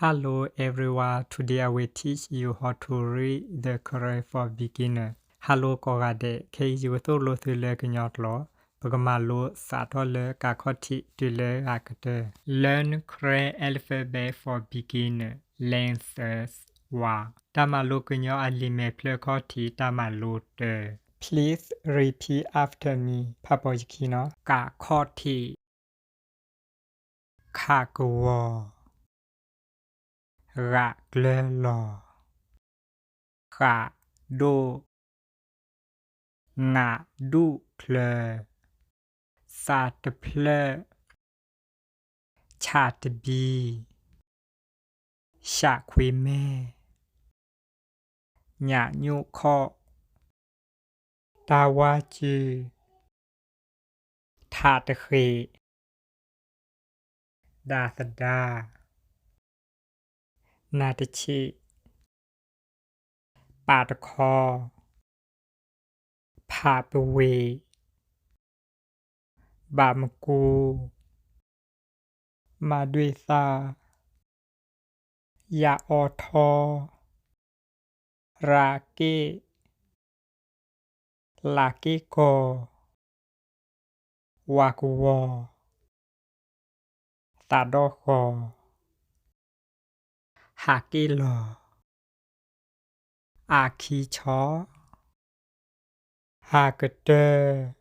Hello everyone, today I will teach you how to read the Karen for beginner. Hello ကိးဂၤဒဲး, ခဲအံၤယကသိၣ်လိသုလၢကညီကျိာ်, ပကမၤလိစးထီၣ်လၢကးခီၣ်ထံးတုၤလၢဂၤကတၢၢ်. Learn Karen alphabet for beginner, lesson one. တၢ်မၤလိကညီအလံာ်မဲာ်ဖျၢၣ်ခီၣ်ထံး တၢ်မၤလိတၢ. Please repeat after me. ဖးပိာ်ယခံနီၤ. ကးခီၣ်ထံး, ခးကဝီၤ, ဂးကျၢၤလီၤ, ဃးဒိၣ်, နးဒူၣ်ချၢ, သးတဖျၢၣ်, ဆးတဘံ, ဆးခွ့မဲ, ညးညိၣ်ခီၣ်, တၢ်ဝါစု, ထးတဃ့း, ဒၤသဒါ, နၤတဆံး, ပာ်တခီ, ဖးပဝ့ၤ, ဘၣ်မကူ, မၤဒွဲၣ်သၣ်, ယၤအီထီ, ရၤက့ၣ်, လၤက့ၣ်ကီၤ, ဝၤကဝီၤ, သးဒီၣ်ဃီၤ, ဟးက့ၣ်လီၤ, အခံဆီ, ဟးကတၢၢ်,